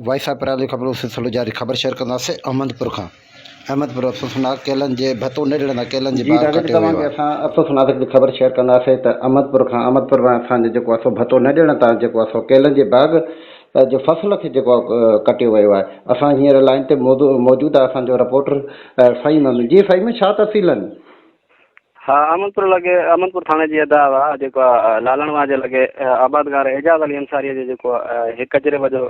Voice of پرال جو خبرون سلسلو جاري خبر شيئر ڪنداسين احمدپور کان احمدپور افسوسناڪ ڪيلن جي ڀتو نه ڏيڻ تان ڪيلن جي جي باغ ناظرين ڪٽيو توهان ويو کي آهي. اسان افسوسناڪ هڪڙي خبر شيئر ڪنداسين ته احمدپور کان احمدپور مان اسان جو جيڪو آهي سو ڀتو نه ڏيڻ تان جيڪو آهي سو ڪيلن جي باغ جو فصل کي جيڪو آهي ڪٽيو ويو آهي اسان هينئر لائين تي موجود آهي اسان جو رپورٽر فهيم احمد جي فهيم ڇا تفصيل آهن. ها احمدپور لڳي احمدپور ٿاڻي جي ادا وا جيڪو لالڻ واهه جي لڳي آبادگار اعجاز علي انصاري جو جيڪو هڪ جريب جو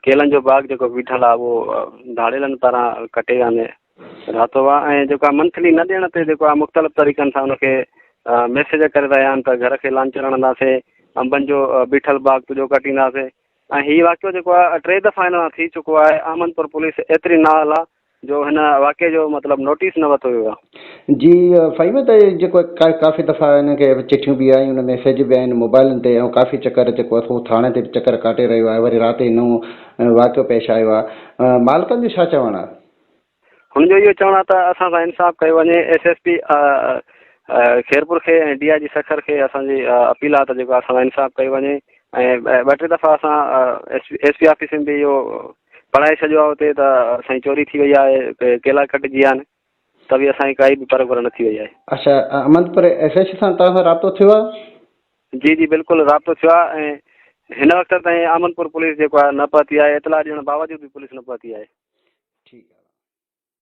ڪيلن جو باغ جيڪو بيٺل آهي اهو ڌاڙيلن پاران ڪٽي ويا آهن راتو وا ۽ جيڪو منٿلي نه ڏيڻ تي جيڪو مختلف طريقن سان ان کي ميسيج ڪري رهيا آهن ته گهر کي لانچر هڻنداسين انبن جو بيٺل باغ تنهنجو ڪٽينداسين ۽ هي واقعو جيڪو آهي ٽي دفعا هن سان ٿي چڪو آهي احمدپور پوليس ايتري نااهل آهي جو هن واقعي جو مطلب نوٽيس نه ورتو ويو آهي. جي فهيم ته جيڪو ڪافي دفعا هن کي چٺيون به آيون آهن ميسيج به آيا آهن موبائلن تي ۽ ڪافي چڪر جيڪو آهي سو ٿاڻي تي به چڪر ڪاٽي رهيو آهي وري رات ئي نئون واقعو پيش آيو آهي مالڪن جو ڇا چوڻ آهي؟ هن جو اهو چوڻ آهي ته اسان سان انصاف ڪيو وڃي ايس ايس پي خيرپور کي ۽ ڊي I جي سکر کي اسان جي اپيل آهي ته جيڪو اسان سان انصاف ڪيو وڃي ۽ ٻه ٽي دفعا اسان ايس پي آفيس ۾ به اهو پڙهائي ڇڏيو آهي اتي ته سائين چوري ٿي وئي آهي ڪيلا ڪٽجي ويا آهن ته به اسان جي ڪائي به پر گهر نه ٿي وئي آهي. اڇا احمد پور ايس ايڇ سان توهان سان رابطو ٿيو آهي؟ جي جي بلڪل رابطو ٿيو آهي ۽ هن وقت تائين احمد پور پوليس جيڪو آهي نه پهتي آهي اطلاع ڏيڻ باوجود به پوليس نه پهتي آهي.